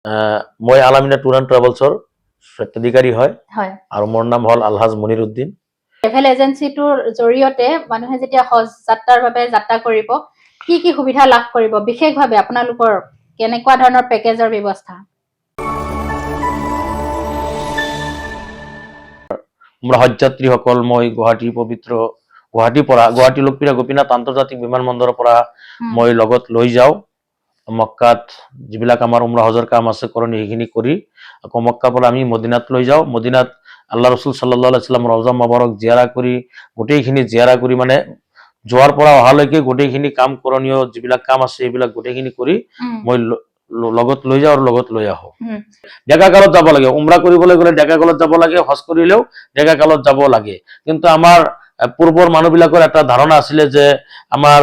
মই আলামিনা tour and ট্ৰেভেলছৰ স্বত্বাধিকাৰী হয়। আৰু মোৰ নাম হ'ল আলহাজ মনিৰ উদ্দিন। ট্ৰেভেল এজেঞ্চিটোৰ জৰিয়তে মানুহে যেতিয়া হজ যাত্ৰাৰ বাবে যাত্ৰা কৰিব, কি কি সুবিধা লাভ কৰিব? বিশেষভাৱে আপোনালোকৰ কেনেকুৱা ধৰণৰ পেকেজৰ ব্যৱস্থা? উমৰা হজযাত্ৰীসকল মই গুৱাহাটী, পবিত্ৰ গুৱাহাটীৰ পৰা, গুৱাহাটী লোকপ্ৰিয় গোপীনাথ আন্তৰ্জাতিক বিমান বন্দৰৰ পৰা মই লগত লৈ যাওঁ। মক্কাত যিবিলাক আমাৰ উমৰা হজৰ কাম আছে কৰণীয়, সেইখিনি কৰি আকৌ মক্কাৰ পৰা আমি মদিনাত লৈ যাওঁ। মদিনাত আল্লাহ ৰচুল সাল্লাহ সাল্লাম ৰজা মোবাৰক জিয়াৰা কৰি, গোটেইখিনি জিয়াৰা কৰি, মানে যোৱাৰ পৰা অহালৈকে গোটেইখিনি কাম, কৰণীয় যিবিলাক কাম আছে, সেইবিলাক গোটেইখিনি কৰি মই লগত লৈ যাওঁ আৰু লগত লৈ আহো। ডেকা কালত যাব লাগে। উমৰা কৰিবলৈ গ'লে ডেকা কালত যাব লাগে, হজ কৰিলেও ডেকা কালত যাব লাগে। কিন্তু আমাৰ পূৰ্বৰ মানুহবিলাকৰ এটা ধাৰণা আছিলে যে আমাৰ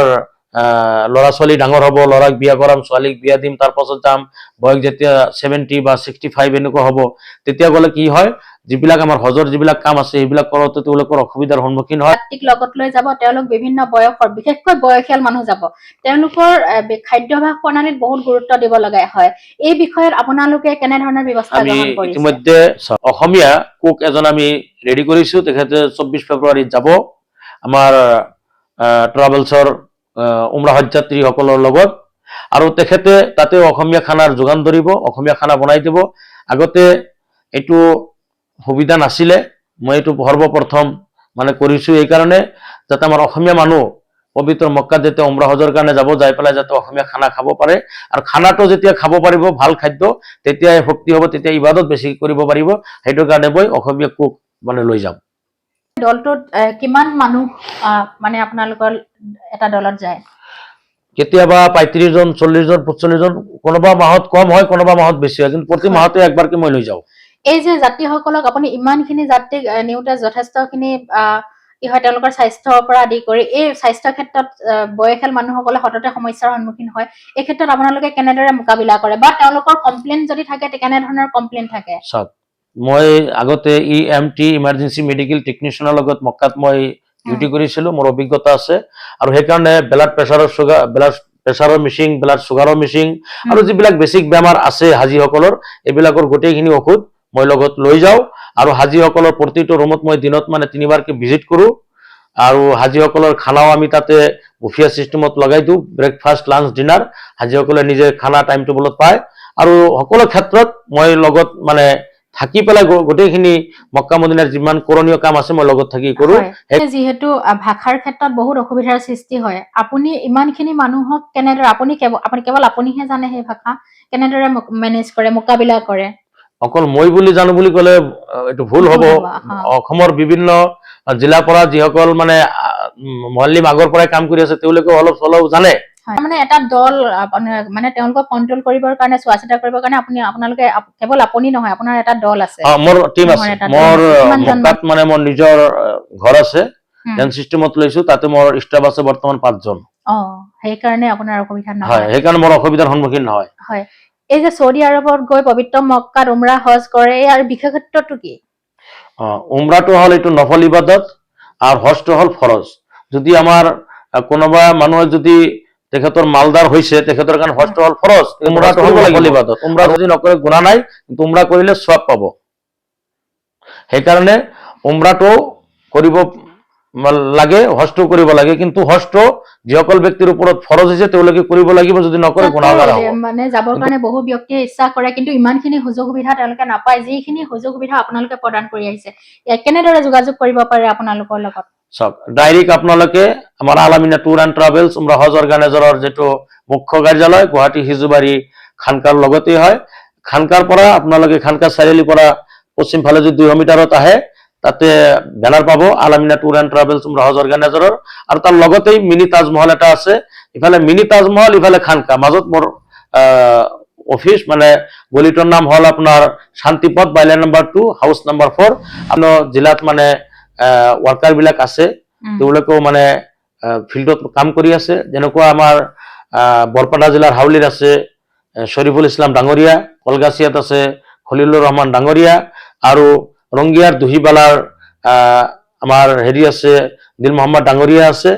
ল'ৰা ছোৱালী ডাঙৰ হ'ব, ল'ৰাক বিয়া কৰাম, ছোৱালীক বিয়া দিম, তাৰ পাছত যাম। বয়স যেতিয়া 70 বা 65 এনেকুৱা হ'ব, তেতিয়া গ'লে কি হয়, যিবিলাক আমাৰ হজৰ যিবিলাক কাম আছে, সেইবিলাক কৰোঁতে তেওঁলোকৰ অসুবিধাৰ সন্মুখীন হয়। যাত্ৰীক লগত লৈ যাব, তেওঁলোক বিভিন্ন বয়সৰ, বিশেষকৈ বয়সীয়াল মানুহ যাব। তেওঁলোকৰ খাদ্যাভ্যাস প্ৰণালীত বহুত গুৰুত্ব দিব লগা হয়। এই বিষয়ত আপোনালোকে কেনেধৰণৰ ব্যৱস্থা আমি গ্ৰহণ কৰিছে? ইতিমধ্যে অসমীয়া কোক এজন আমি ৰেডি কৰিছো। তেখেতে 24 ফেব্ৰুৱাৰীত যাব আমাৰ ট্ৰাভেলছৰ উমৰা হজযাত্ৰীসকলৰ লগত আৰু তেখেতে তাতে অসমীয়া খানাৰ যোগান ধৰিব, অসমীয়া খানা বনাই দিব। আগতে এইটো সুবিধা নাছিলে। মই এইটো সৰ্বপ্ৰথম মানে কৰিছো এইকাৰণে, যাতে আমাৰ অসমীয়া মানুহ পবিত্ৰ মক্কাত যেতিয়া উমৰা হজৰ কাৰণে যাব, যাই পেলাই যাতে অসমীয়া খানা খাব পাৰে। আৰু খানাটো যেতিয়া খাব পাৰিব, ভাল খাদ্য, তেতিয়াই শক্তি হ'ব, তেতিয়া ইবাদত বেছি কৰিব পাৰিব। সেইটো কাৰণে মই অসমীয়া কুক মানে লৈ যাম। দলটোত কিমান মানুহ মানে আপোনালোকৰ এটা দলত যায়? কেতিয়াবা 35 জন, 40 জন, 45 জন। কোনোবা মাহত কম হয়, কোনোবা মাহত বেছি হয়। কিন্তু প্ৰতি মাহতে একবাৰকে মই লৈ যাওঁ। এই যে যাত্ৰীসকলক আপুনি ইমানখিনি যাত্ৰীক নিওঁতে যথেষ্টখিনি কি হয়, তেওঁলোকৰ স্বাস্থ্যৰ পৰা আদি কৰি, এই স্বাস্থ্যৰ ক্ষেত্ৰত বয়সীয়াল মানুহসকলে সততে সমস্যাৰ সন্মুখীন হয়। এই ক্ষেত্ৰত আপোনালোকে কেনেদৰে মোকাবিলা কৰে বা তেওঁলোকৰ কমপ্লেইন যদি থাকে, কেনেধৰণৰ কমপ্লেইন থাকে? চাওক, মই আগতে ইএমটি, ইমাৰ্জেঞ্চি মেডিকেল টেকনিচিয়ানৰ লগত মক্কাত মই ডিউটি কৰিছিলো। মোৰ অভিজ্ঞতা আছে আৰু সেইকাৰণে ব্লাড প্ৰেছাৰৰ, চুগাৰ, ব্লাড প্ৰেছাৰৰ মেচিন, ব্লাড চুগাৰৰ মেচিন আৰু যিবিলাক বেছিক বেমাৰ আছে হাজীসকলৰ, এইবিলাকৰ গোটেইখিনি ঔষধ মই লগত লৈ যাওঁ। আৰু হাজীসকলৰ প্ৰতিটো ৰুমত মই দিনত মানে তিনিবাৰকে ভিজিট কৰোঁ। আৰু হাজীসকলৰ খানাও আমি তাতে বুফিয়া চিষ্টেমত লগাই দিওঁ। ব্ৰেকফাষ্ট, লাঞ্চ, ডিনাৰ হাজীসকলে নিজে খানা টাইম টেবুলত পায়। আৰু সকলো ক্ষেত্ৰত মই লগত মানে থাকি পেলাই গোটেইখিনি মক্কা মদিনাৰ যিমান কৰণীয় কাম আছে, মই লগত থাকি কৰোঁ। হয়। যিহেতু ভাষাৰ ক্ষেত্ৰত বহুত অসুবিধাৰ সৃষ্টি হয়, আপুনি ইমানখিনি মানুহক কেনেদৰে, আপুনি কেৱল আপুনিহে জানে সেই ভাষা, কেনেদৰে মেনেজ কৰে, মোকাবিলা কৰে? অকল মই বুলি জানো বুলি ক'লে এইটো ভুল হ'ব। অসমৰ বিভিন্ন জিলাৰ পৰা যিসকল মানে মল্লিম আগৰ পৰাই কাম কৰি আছে, তেওঁলোকেও অলপ চলপ জানে। হয়। মানে এটা দল মানে তেওঁলোকক কণ্ট্ৰল কৰিবৰ কাৰণে, চোৱা চিতা কৰিবৰ কাৰণে আপোনালোকে কেৱল আপুনি নহয়, আপোনাৰ এটা দল আছে। অ, মোৰ টিম মোৰ আছে। এটা দল মোৰ আছে। কিমানজন? মক্কাত মানে মোৰ নিজৰ ঘৰ আছে, টেণ্ট চিষ্টেমত লৈছো। তাতে মোৰ ষ্টাফ আছে বৰ্তমান পাঁচজন। অ, সেইকাৰণে আপোনাৰ অসুবিধা হয়। নহয়। সেইকাৰণে মোৰ অসুবিধাৰ সন্মুখীন নহয়। হয়। এই যে চৌদি আৰৱত গৈ পবিত্ৰ মক্কাত উমৰা হজ কৰে, ইয়াৰ বিশেষত্বটো কি? অ, উমৰাটো হ'ল এইটো নফল ইবাদত আৰু হজটো হ'ল ফৰজ। যদি আমাৰ কোনোবা মানুহে যদি তেখেতৰ মালদাৰ হৈছে, তেখেতৰ কাৰণে হজটো হ'ল ফৰজ, উমৰাটো হ'ল নফল ইবাদত। উমৰা যদি নকৰে গুণা নাই, কিন্তু উমৰা কৰিলে চোৱাব পাব। সেইকাৰণে উমৰাটো কৰিব লাগে, হজটো কৰিব লাগে। কিন্তু হজটো যিসকল ব্যক্তিৰ ওপৰত ফৰজ হৈছে, তেওঁলোকে কৰিব লাগিব। যদি নকৰে গুণাগাৰ হ'ব। মানে যাবৰ কাৰণে বহু ব্যক্তিয়ে ইচ্ছা কৰে, কিন্তু ইমানখিনি সুযোগ সুবিধা তেওঁলোকে নাপায়, যিখিনি সুযোগ সুবিধা আপোনালোকে প্ৰদান কৰি আহিছে। ইয়াত কেনেদৰে যোগাযোগ কৰিব পাৰে আপোনালোকৰ লগত? চাওক, ডাইৰেক্ট আপোনালোকে আমাৰ আলামিনা ট্যুৰ এণ্ড ট্ৰাভেলছ, উমৰা হজ অৰ্গেনাইজাৰৰ যিটো মুখ্য কাৰ্যালয়, গুৱাহাটী সিজুবাৰী খানকাৰ লগতেই হয়। খানকাৰ পৰা আপোনালোকে খানকা চাৰিআলিৰ পৰা পশ্চিম ফালে যদি 200 মিটাৰত আহে, তাতে বেনাৰ পাব আলামিনা ট্যুৰ এণ্ড ট্ৰাভেলছ উমৰা হজ অৰ্গেনাইজাৰৰ। আৰু তাৰ লগতেই মিনি তাজমহল এটা আছে। ইফালে মিনি তাজমহল, ইফালে খানকা, মাজত মোৰ অফিচ। মানে গলিটোৰ নাম হ'ল আপোনাৰ শান্তিপথ, বাইলেন নম্বৰ 2, হাউচ নম্বৰ 4। আপোনাৰ জিলাত মানে ৱৰ্কাৰ বিলাক আছে, তেওঁলোকেও মানে ফিল্ডত কাম কৰি আছে। যেনেকুৱা আমাৰ বৰপেটা জিলাৰ হাউলিত আছে শ্বৰীফুল ইছলাম ডাঙৰীয়া, কলগাছিয়াত আছে খলিলুৰ ৰহমান ডাঙৰীয়া আৰু ৰংগিয়াৰ দহিবালাৰ আমাৰ হেৰি আছে, দিল মহম্মদ ডাঙৰীয়া আছে।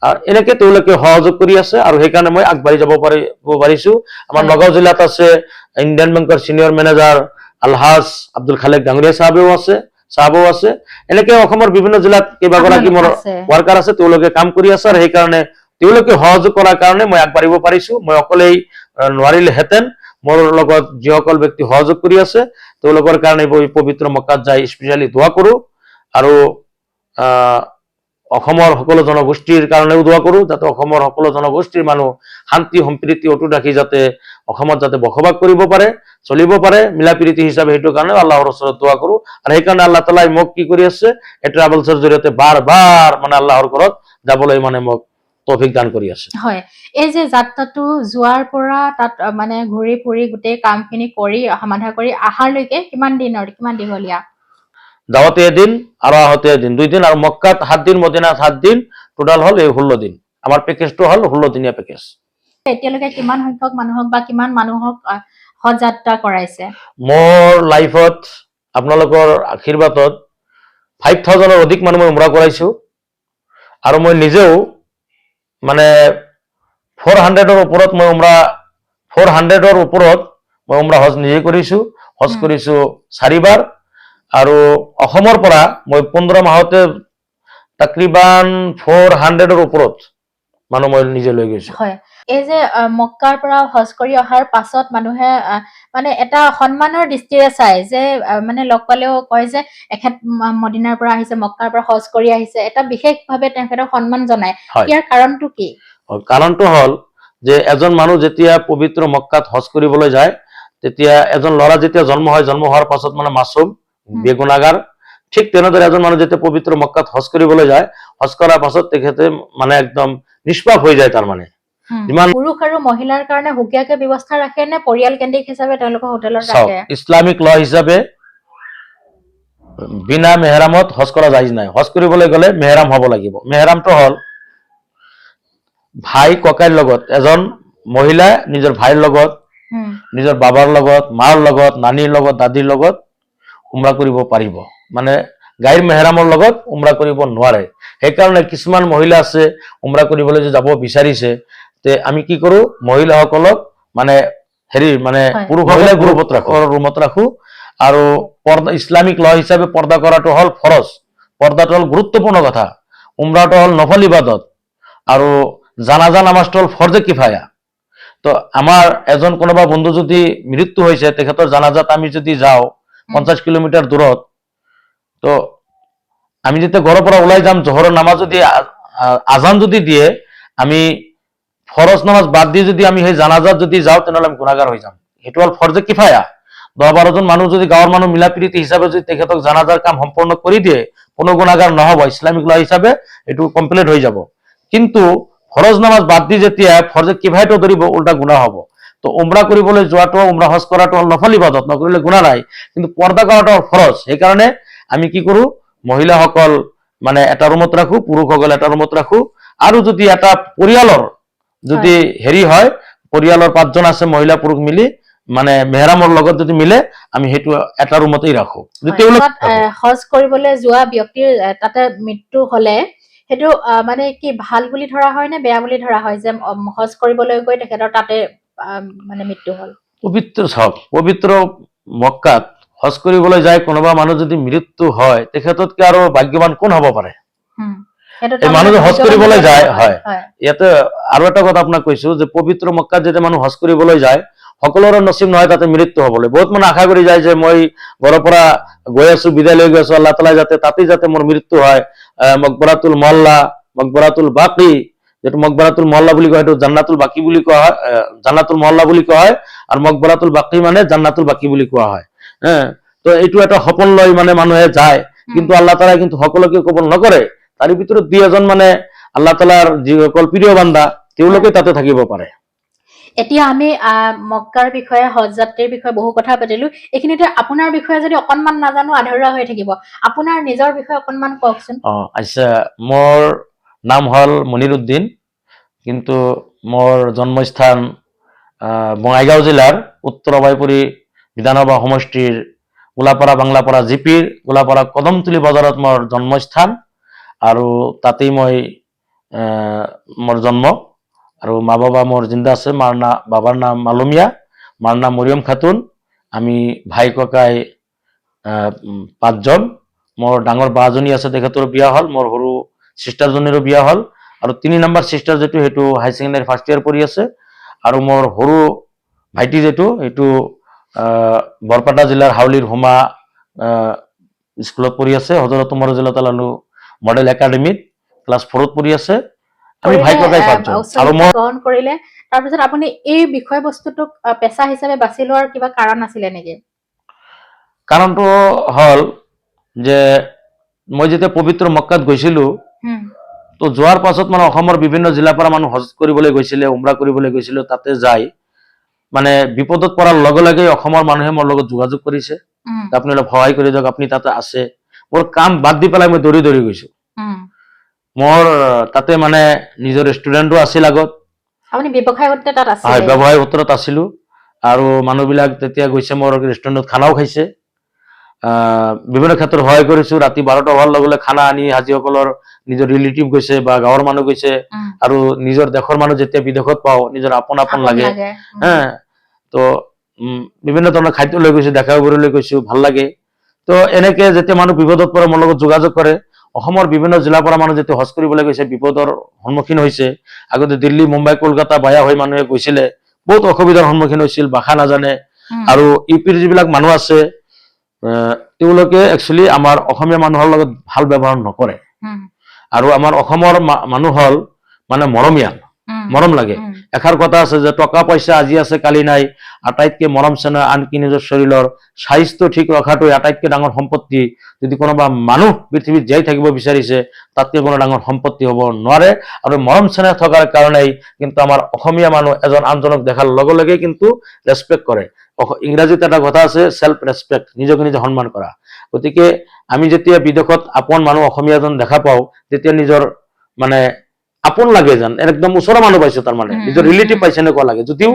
আৰু এনেকে তেওঁলোকে সহযোগ কৰি আছে আৰু সেইকাৰণে মই আগবাঢ়ি যাব পাৰিছো। আমাৰ নগাঁও জিলাত আছে ইণ্ডিয়ান বেংকৰ চিনিয়ৰ মেনেজাৰ আলহাজ আব্দুল খালেক ডাঙৰীয়া চাহাবেও আছে, চাহাবও আছে। এনেকে অসমৰ বিভিন্ন জিলাত কেইবাগৰাকী মোৰ আছে। ৱাৰ্কাৰ আছে, তেওঁলোকে কাম কৰি আছে আৰু সেইকাৰণে তেওঁলোকে সহযোগ কৰাৰ কাৰণে মই আগবাঢ়িব পাৰিছো। মই অকলেই নোৱাৰিলেহেঁতেন। মোৰ লগত যিসকল ব্যক্তি সহযোগ কৰি আছে, তেওঁলোকৰ কাৰণে মই পবিত্ৰ মক্কাত যাই স্পেচিয়েলি দোৱা কৰো আৰু অসমৰ সকলো জনগোষ্ঠীৰ কাৰণেও দোৱা কৰো, যাতে অসমৰ সকলো জনগোষ্ঠীৰ মানুহ শান্তি সম্প্ৰীতি অটুট ৰাখি যাতে অসমত যাতে বসবাস কৰিব পাৰে, চলিব পাৰে মিলা প্ৰীতি হিচাপে। সেইটো কাৰণে আল্লাহৰ ওচৰত দোৱা কৰো। আৰু সেইকাৰণে আল্লাহ তালাই মোক কি কৰি আছে, এই ট্ৰাভেলছৰ জৰিয়তে বাৰ বাৰ মানে আল্লাহৰ ঘৰত যাবলৈ মানে মোক তৌফিক দান কৰি আছে। হয়, এই যে যাত্ৰাটো যোৱাৰ পৰা তাত মানে ঘূৰি ফুৰি গোটেই কামখিনি কৰি সমাধা কৰি অহালৈকে কিমান দিনৰ, কিমান দীঘলীয়া? যাওঁতে এদিন আৰু আহোঁতে এদিন, 2 দিন। আৰু মক্কাত 7 দিন, মদিনাত 7 দিন, টোটাল হ'ল এই 16 দিন। আমাৰ পেকেজটো হ'ল 16 দিনীয়া পেকেজ। এতিয়ালৈকে কিমান সংখ্যক মানুহক বা কিমান মানুহক হজ যাত্ৰা কৰাইছে? মোৰ লাইফত আপোনালোকৰ আশীৰ্বাদত 5,000ৰ অধিক মানুহ মই উমৰা কৰাইছো আৰু মই নিজেও মানে 400ৰ ওপৰত মই উমৰা, 400ৰ ওপৰত মই উমৰা হজ নিজে কৰিছো। হজ কৰিছো চাৰিবাৰ। আৰু অসমৰ পৰা মই 15 মাহতে তাকৰিবান 400ৰ ওপৰত মানুহ মই নিজে লৈ গৈছো। হয়, এই যে মক্কাৰ পৰা হজ কৰি অহাৰ পাছত মানুহে মানে এটা সন্মানৰ দৃষ্টিৰে চাই যে মানে লগ পালেও কয় যে এখেত মদিনাৰ পৰা আহিছে, মক্কাৰ পৰা হজ কৰি আহিছে, এটা বিশেষভাৱে তেখেতক সন্মান জনায়। ইয়াৰ কাৰণটো কি? কাৰণটো হ'ল যে এজন মানুহ যেতিয়া পবিত্ৰ মক্কাত হজ কৰিবলৈ যায়, তেতিয়া এজন ল'ৰা যেতিয়া জন্ম হয়, জন্ম হোৱাৰ পাছত মানে মাছুম, বেগুনাগাৰ। ঠিক তেনেদৰে এজন মানুহ যেতিয়া পবিত্ৰ মক্কাত হজ কৰিবলৈ যায়, হজ কৰাৰ পাছত তেখেতে মানে একদম নিষ্পাপ হৈ যায়। তাৰ মানে যিমান পুৰুষ আৰু মহিলাৰ কাৰণে সুকীয়াকে ব্যৱস্থা ৰাখে নে পৰিয়াল কেন্দ্ৰিক হিচাপে তেওঁলোকৰ হোটেলত চাওক, ৰাখে? ইছলামিক ল হিচাপে বিনা মেহৰামত হজ কৰা জাইজ নাই। হজ কৰিবলৈ গ'লে মেহৰাম হ'ব লাগিব। মেহৰামটো হ'ল ভাই ককাইৰ লগত, এজন মহিলা নিজৰ ভাইৰ লগত, নিজৰ বাবাৰ লগত, মাৰ লগত, নানীৰ লগত, দাদীৰ লগত উমৰা কৰিব পাৰিব। মানে গাইৰ মেহৰামৰ লগত উমৰা কৰিব নোৱাৰে। সেইকাৰণে কিছুমান মহিলা আছে, উমৰা কৰিবলৈ যে যাব বিচাৰিছে, তে আমি কি কৰো, মহিলাসকলক মানে হেৰি মানে পুৰুষ মহিলা গ্ৰুপত ৰাখো, ৰুমত ৰাখো। আৰু পৰ্দা, ইছলামিক ল হিচাপে পৰ্দা কৰাটো হ'ল ফৰজ, পৰ্দাটো হ'ল গুৰুত্বপূৰ্ণ কথা। উমৰাটো হ'ল নফল ইবাদত আৰু জানাজা নামাজটো হ'ল ফৰজে কিফায়া। তো আমাৰ এজন কোনোবা বন্ধু যদি মৃত্যু হৈছে, তেখেতৰ জানাজাত আমি যদি যাওঁ 50 কিলোমিটাৰ দূৰত, তো আমি যেতিয়া ঘৰৰ পৰা ওলাই যাম, জোহৰৰ নামাজ যদি আজান যদি দিয়ে, আমি ফৰজ নামাজ বাদ দি যদি আমি সেই জানাজাত যদি যাওঁ, তেনেহ'লে আমি গুণাগাৰ হৈ যাম। সেইটো হ'ল ফৰজে কিফায়া। 10-12জন মানুহ যদি, গাঁৱৰ মানুহ মিলা প্ৰীতি হিচাপে যদি তেখেতক জানাজাৰ কাম সম্পূৰ্ণ কৰি দিয়ে, কোনো গুণাগাৰ নহ'ব। ইছলামিক ল হিচাপে এইটো কমপ্লিট হৈ যাব। কিন্তু ফৰজ নামাজ বাদ দি যেতিয়া ফৰজে কিফায়াটো ধৰিব, উল্টা গুণা হ'ব। তো উমৰা কৰিবলৈ যোৱাটো, উমৰা হজ কৰাটো হ'ল নফল ইবাদত, নকৰিলে গুণা নাই। কিন্তু পৰ্দা কৰাটো হ'ল ফৰজ। সেইকাৰণে আমি কি কৰো, মহিলাসকল মানে এটা ৰুমত ৰাখো, পুৰুষসকল এটা ৰুমত ৰাখো। আৰু যদি এটা পৰিয়ালৰ যদি হেৰি হয়, পৰিয়ালৰ পাঁচজন আছে, মহিলা পুৰুষ মিলি মানে মেহৰামৰ লগত যদি মিলে, আমি সেইটো এটা ৰুমতেই ৰাখো। যদি তেওঁলোক তাত হজ কৰিবলৈ যোৱা ব্যক্তিৰ তাতে মৃত্যু হলে সেইটো মানে কি ভাল বুলি ধৰা হয় নে বেয়া বুলি ধৰা হয় যে হজ কৰিবলৈ গৈ তেখেতৰ তাতে মানে মৃত্যু হ'ল? পবিত্ৰ, চাওক, পবিত্ৰ মক্কাত হজ কৰিবলৈ যায় কোনোবা মানুহ যদি মৃত্যু হয়, তেখেততকে আৰু ভাগ্যৱান কোন হ'ব পাৰে? সেইটো এই তাৰমানে মানুহ যে হজ ভাগ্যৱান কৰিবলৈ বুলি যায়, ধৰা হয়। ইয়াতে আৰু এটা কথা আপোনাক কৈছো যে পবিত্ৰ মক্কাত যেতিয়া মানুহ হজ কৰিবলৈ যায়, সকলোৰে নচিব নহয় তাতে মৃত্যু হবলৈ। বহুত মানুহ আশা কৰি যায় যে মই ঘৰৰ পৰা গৈ আছো, বিদায় লৈ গৈ আছো, আল্লাহ তালাই যাতে তাতেই যাতে মোৰ মৃত্যু হয়। মকবৰাতুল মল্লা, মকবৰাতুল বাকী, যিটো মকবৰাতুল মহল্লা বুলি কয়, সেইটো জান্নাতুল বাকী বুলি কোৱা হয়, জান্নাতুল মহল্লা বুলি কোৱা হয় আৰু মকবৰাতুল বাকী মানে জান্নাতুল বাকী বুলি কোৱা হয়। হে, তো এইটো এটা সপোন লৈ মানে মানুহে যায়। কিন্তু আল্লাহ তালাই কিন্তু সকলোকে কবুল নকৰে। তাৰে ভিতৰত দুই এজন মানে আল্লাহ তালাৰ যিসকল প্ৰিয় বান্দা, তেওঁলোকে তাতে থাকিব পাৰে। এতিয়া আমি মক্কাৰ বিষয়ে, হজ যাত্ৰীৰ বিষয়ে বহু কথা পাতিলো। এইখিনিতে আপোনাৰ বিষয়ে যদি অকনমান নাজানো, আধৰুৱা হৈ থাকিব। আপোনাৰ নিজৰ বিষয়ে অকনমান কওকচোন। অ আচ্ছা, মোৰ নাম হ'ল মনিৰুদ্দিন, কিন্তু মোৰ জন্মস্থান বঙাইগাঁও জিলাৰ উত্তৰ অভয়পুৰী বিধানসভা সমষ্টিৰ গোলাপাৰা বাংলাপাৰা জিপিৰ গোলাপাৰা কদমতুলি বজাৰত মোৰ জন্মস্থান আৰু তাতেই মই মোৰ জন্ম আৰু মা বাবা মোৰ জিন্দা আছে। মাৰ না বাবাৰ নাম মালমিয়া, মাৰ নাম মৰিয়ম খাতুন। আমি ভাই ককাই পাঁচজন। মোৰ ডাঙৰ বাজনী আছে, তেখেতৰ বিয়া হ'ল। মোৰ সৰু চিষ্টাৰজনীৰো বিয়া হ'ল আৰু 3 নম্বৰ চিষ্টাৰ যিটো, সেইটো হাই ছেকেণ্ডাৰী ফাৰ্ষ্ট ইয়াৰ পঢ়ি আছে। আৰু মোৰ সৰু ভাইটি যিটো, সেইটো বৰপেটা জিলাৰ হাউলিৰ হোমা স্কুলত পঢ়ি আছে, হজৰত উমৰ জিলা মডেল একাডেমীত ক্লাছ 4ত পঢ়ি আছে। আমি ভাই কৰিলে, ককাই পাঁচজন। উচ্চ আৰু শিক্ষা মই গ্ৰহণ কৰিলে, তাৰপিছত আপুনি এই বিষয়বস্তুটোক পেছা হিচাপে বাছি লোৱাৰ কিবা কাৰণ আছিলে নেকি? কাৰণটো হ'ল যে মই যেতিয়া পবিত্ৰ মক্কাত গৈছিলো, তো যোৱাৰ পাছত মানে অসমৰ বিভিন্ন জিলাৰ পৰা মানুহ হজ কৰিবলৈ গৈছিলে, উমৰা কৰিবলৈ গৈছিলে। তাতে যাই মানে বিপদত পৰাৰ লগে লগে অসমৰ মানুহে মোৰ লগত যোগাযোগ কৰিছে, আপুনি অলপ সহায় কৰি দিয়ক, আপুনি তাতে আছে। মোৰ কাম বাদ দি পেলাই মই দৌৰি দৌৰি গৈছো। মোৰ তাতে মানে নিজৰ ৰেষ্টুৰেণ্টো আছিল আগত। আপুনি ব্যৱসায় সূত্ৰে তাত হয়, আছিলে? ব্যৱসায় সূত্ৰত আছিলো আৰু মানুহবিলাক তেতিয়া গৈছে, মোৰ ৰেষ্টুৰেণ্টত খানাও খাইছে। বিভিন্ন ক্ষেত্ৰত সহায় কৰিছো। ৰাতি 12টা হোৱাৰ লগে লগে খানা আনি হাজীসকলৰ নিজৰ ৰিলেটিভ গৈছে বা গাঁৱৰ মানুহ গৈছে। আৰু নিজৰ দেশৰ মানুহ যেতিয়া বিদেশত পাওঁ, নিজৰ আপোন আপোন আপোন লাগে। লাগে। হে, তো বিভিন্ন ধৰণৰ খাদ্য লৈ গৈছো, দেখা লৈ গৈছো, ভাল লাগে। তো এনেকে যেতিয়া মানুহ বিপদত পৰে, মোৰ লগত যোগাযোগ কৰে। অসমৰ বিভিন্ন জিলাৰ পৰা মানুহ যেতিয়া হজ কৰিবলৈ গৈছে, বিপদৰ সন্মুখীন হৈছে। আগতে দিল্লী, মুম্বাই, কলকাতা বায়া হৈ মানুহে গৈছিলে, বহুত অসুবিধাৰ সন্মুখীন হৈছিল, ভাষা নাজানে। আৰু ইউ পিৰ যিবিলাক মানুহ আছে, তেওঁলোকে একচুৱেলি আমাৰ অসমীয়া মানুহৰ লগত ভাল ব্যৱহাৰ নকৰে। আৰু আমাৰ অসমৰ মানুহ হ'ল মানে মৰমীয়াল, মৰম লাগে। এষাৰ কথা আছে যে টকা পইচা আজি আছে কালি নাই, আটাইতকৈ মৰম চেনেহ, আনকি নিজৰ শৰীৰৰ স্বাস্থ্য ঠিক ৰখাটোৱে আটাইতকৈ ডাঙৰ সম্পত্তি। যদি কোনোবা মানুহ পৃথিৱীত জীয়াই থাকিব বিচাৰিছে, তাতকৈ কোনো ডাঙৰ সম্পত্তি হ'ব নোৱাৰে। আৰু মৰম চেনেহ থকাৰ কাৰণেই কিন্তু আমাৰ অসমীয়া মানুহ এজন আনজনক দেখাৰ লগে লগে কিন্তু ৰেচপেক্ট কৰে। ইংৰাজীত এটা কথা আছে, চেল্ফ ৰেচপেক্ট, নিজকে নিজে সন্মান কৰা। গতিকে আমি যেতিয়া বিদেশত আপোন মানুহ অসমীয়া এজন দেখা পাওঁ, তেতিয়া নিজৰ মানে আপোন লাগে, যেন একদম ওচৰৰ মানুহ পাইছো, তাৰ মানে নিজৰ ৰিলেটিভ পাইছে এনেকুৱা লাগে, যদিও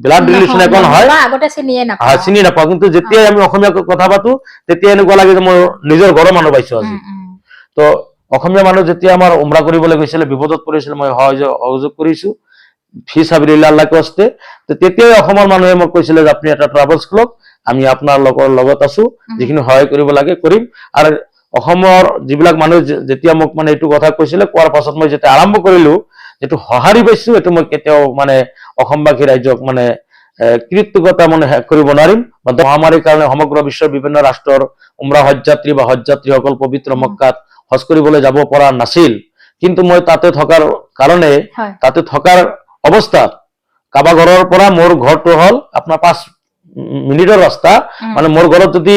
ব্লাড ৰিলেশ্যন একো নহয়। বা আগতে চিনিয়ে নাপাওঁ। চিনি নাপাওঁ, কিন্তু যেতিয়াই আমি অসমীয়া কথা পাতো, তেতিয়া এনেকুৱা লাগে যে মই নিজৰ ঘৰৰ মানুহ পাইছো আজি। উম, উম, তো অসমীয়া মানুহ যেতিয়া আমাৰ উমৰা কৰিবলৈ গৈছিলে, বিপদত পৰিছিলে, মই সহযোগ কৰিছো ফি চাবিল্লাহ, আল্লাহ কস্তে। তো তেতিয়াই অসমৰ মানুহে মোক কৈছিলে যে আপুনি এটা ট্ৰাভেলছ খোলক, আমি আপোনাৰ লগৰ লগত আছো, যিখিনি সহায় কৰিব লাগে কৰিম। আৰু অসমৰ যিবিলাক মানুহ যেতিয়া মোক মানে এইটো কথা কৈছিলে, কোৱাৰ পাছত মই যেতিয়া আৰম্ভ কৰিলো, যিটো সঁহাৰি পাইছো, এইটো মই কেতিয়াও মানে অসমবাসী ৰাইজক মানে কৃতজ্ঞতা মানে শেষ কৰিব নোৱাৰিম। বা মহামাৰীৰ কাৰণে সমগ্ৰ বিশ্বৰ বিভিন্ন ৰাষ্ট্ৰৰ উমৰা হজযাত্ৰী বা হজযাত্ৰীসকল পবিত্ৰ মক্কাত হজ কৰিবলৈ যাব পৰা নাছিল। কিন্তু মই তাতে থকাৰ কাৰণে, তাতে থকাৰ অৱস্থাত কাৰোবাৰ ঘৰৰ পৰা মোৰ ঘৰটো হ'ল আপোনাৰ 5 মিনিটৰ ৰাস্তা। মানে মোৰ ঘৰত যদি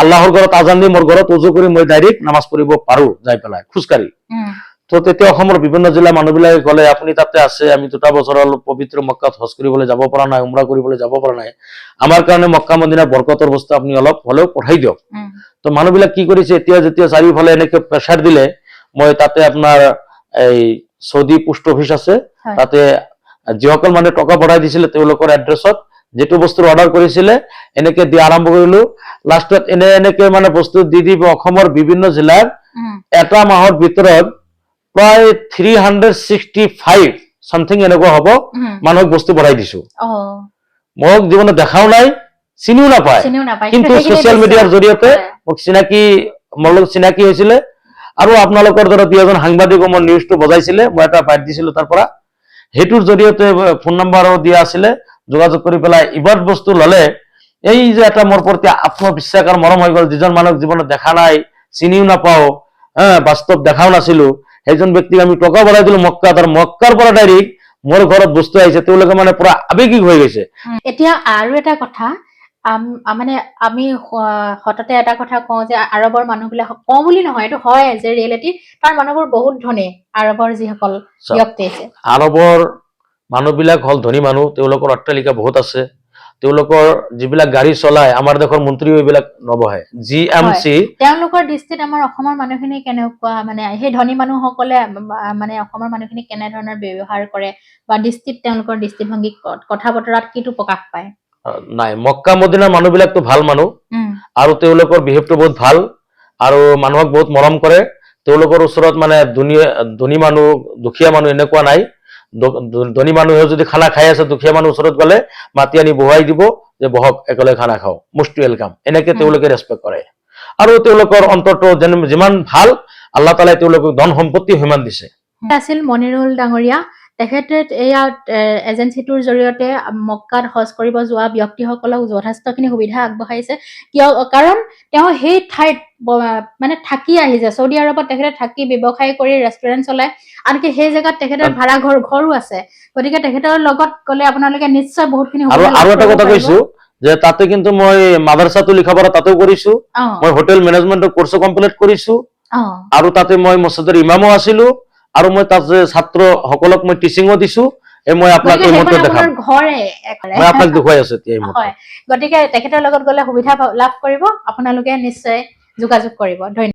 আল্লাহৰ ঘৰত আজান দি মোৰ ঘৰত উজু কৰি মই ডাইৰেক্ট নামাজ পঢ়িব পাৰো যাই পেলাই খোজকাঢ়ি। তো তেতিয়া অসমৰ বিভিন্ন জিলাৰ মানুহবিলাকে ক'লে, আপুনি তাতে আছে, আমি 2টা বছৰ হ'ল পবিত্ৰ মক্কাত হজ কৰিবলৈ যাব পৰা নাই, উমৰা কৰিবলৈ যাব পৰা নাই, আমাৰ কাৰণে মক্কা মদিনাৰ বৰকতৰ বস্তু আপুনি অলপ হ'লেও পঠাই দিয়ক। তো মানুহবিলাক কি কৰিছে, এতিয়া যেতিয়া চাৰিওফালে এনেকে প্ৰেছাৰ দিলে, মই তাতে আপোনাৰ এই চৌদি পোষ্ট অফিচ আছে, তাতে যিসকল মানুহে টকা পঠাই দিছিলে, তেওঁলোকৰ এড্ৰেছত যিটো বস্তুৰ অৰ্ডাৰ কৰিছিলে, এনেকে দি আৰম্ভ কৰিলো। লাষ্টত এনে এনেকে মানে বস্তু দি দি অসমৰ বিভিন্ন জিলাৰ এটা মাহৰ ভিতৰত প্ৰায় 365 চামথিং এনেকুৱা হ'ব, মানুহক বস্তু পঠাই দিছো। মোক জীৱনত দেখাও নাই, চিনিও নাপায়। চিনিও নাপায়। কিন্তু সেইখিনি ছচিয়েল মিডিয়াৰ বিশ্বাস জৰিয়তে কৰে। মোক চিনাকি, মোৰ লগত চিনাকি হৈছিলে। আৰু আপোনালোকৰ দৰে দুই এজন সাংবাদিকো মোৰ নিউজটো বজাইছিলে, মই এটা বাইট দিছিলো তাৰ পৰা, সেইটোৰ জৰিয়তে ফোন নাম্বাৰো দিয়া আছিলে, যোগাযোগ কৰি পেলাই ইবাৰ বস্তু ললে। এই যে এটা মোৰ প্ৰতি আত্মবিশ্বাস আৰু মৰম হৈ গ'ল, যিজন মানুহক জীৱনত দেখা নাই, চিনিও নাপাওঁ, হা, বাস্তৱ দেখাও নাছিলো, সেইজন ব্যক্তিক আমি টকা ভৰাই দিলো মক্কাত আৰু মক্কাৰ পৰা ডাইৰেক্ট মোৰ ঘৰত বস্তু আহিছে। তেওঁলোকে মানে পুৰা আৱেগিক হৈ গৈছে। এতিয়া আৰু এটা কথা, মানে আমি সততে এটা কথা কওঁ যে আৰবৰ মানুহবিলাক, কওঁ বুলি নহয়, এইটো হয় যে ৰিয়েলিটি তাৰ মানুহবোৰ বহুত ধনী, আৰবৰ যিসকল চাওক, ব্যক্তি আছে। আৰবৰ মানুহবিলাক হ'ল ধনী মানুহ, তেওঁলোকৰ অট্টালিকা বহুত আছে। তেওঁলোকৰ যিবিলাক গাড়ী চলাই, আমাৰ দেশৰ মন্ত্ৰীও এইবিলাক নবহে জি এম চি। তেওঁলোকৰ দৃষ্টিত আমাৰ অসমৰ মানুহখিনি কেনেকুৱা? মানে সেই ধনী মানুহসকলে মানে অসমৰ মানুহখিনিক কেনেধৰণৰ ব্যৱহাৰ কৰে বা দৃষ্টিত তেওঁলোকৰ দৃষ্টিভংগী, কথা বতৰাত কিটো প্ৰকাশ পায়? নাই, মক্কা মদিনাৰ মানুহবিলাকতো ভাল মানুহ আৰু তেওঁলোকৰ বিহেভটো বহুত ভাল আৰু মানুহক বহুত মৰম কৰে। তেওঁলোকে তেওঁলোকৰ ওচৰত মানে ধনী মানুহ, দুখীয়া মানুহ এনেকুৱা নাই। ধনী মানুহে যদি খানা খাই আছে, দুখীয়া মানুহ ওচৰত গ'লে মাতি আনি বহুৱাই দিব যে বহক, একেলগে খানা খাওঁ, মোষ্ট welcome. এনেকে তেওঁলোকে ৰেচপেক্ট কৰে। আৰু তেওঁলোকৰ অন্তৰটো যেন যিমান ভাল, আল্লাহ তালাই তেওঁলোকক ধন সম্পত্তি সিমান দিছে। আছিল মনিৰুল ডাঙৰীয়া। তেখেতে এয়া এজেঞ্চিটোৰ জৰিয়তে মক্কাত হজ কৰিব যোৱা ব্যক্তিসকলক যথেষ্টখিনি সুবিধা আগবঢ়াইছে। কিয়? কাৰণ তেওঁ সেই ঠাইত মানে থাকি আহিছে। চৌদি আৰৱত তেখেতে থাকি ব্যৱসায় কৰি ৰেষ্টুৰেণ্ট চলায়, আনকি সেই জেগাত তেখেতৰ ভাড়া ঘৰো আছে। গতিকে তেখেতৰ লগত গ'লে আপোনালোকে নিশ্চয় বহুতখিনি আৰু সুবিধা লাভ আৰু এটা কৰিব কথা পাৰিব। কৈছো যে তাতে কিন্তু মই মাদ্ৰাছাটো লিখা পঢ়া তাতেও কৰিছো। মই হোটেল মেনেজমেণ্টৰ কোৰ্চো কমপ্লিট কৰিছো। আৰু তাতে মই মছজিদৰ ইমামো আছিলো আৰু মই তাত যে ছাত্ৰসকলক মই টিচিঙো দিছো। এই মই আপোনাক গতিকে এই সেইখন মুহূৰ্তত দেখাম। আপোনাৰ ঘৰে। মই আপোনাক দেখুৱাই আছো এতিয়া এই মুহূৰ্তত। হয়, গতিকে তেখেতৰ লগত গ'লে সুবিধা লাভ কৰিব। আপোনালোকে নিশ্চয় যোগাযোগ কৰিব। ধন্যবাদ।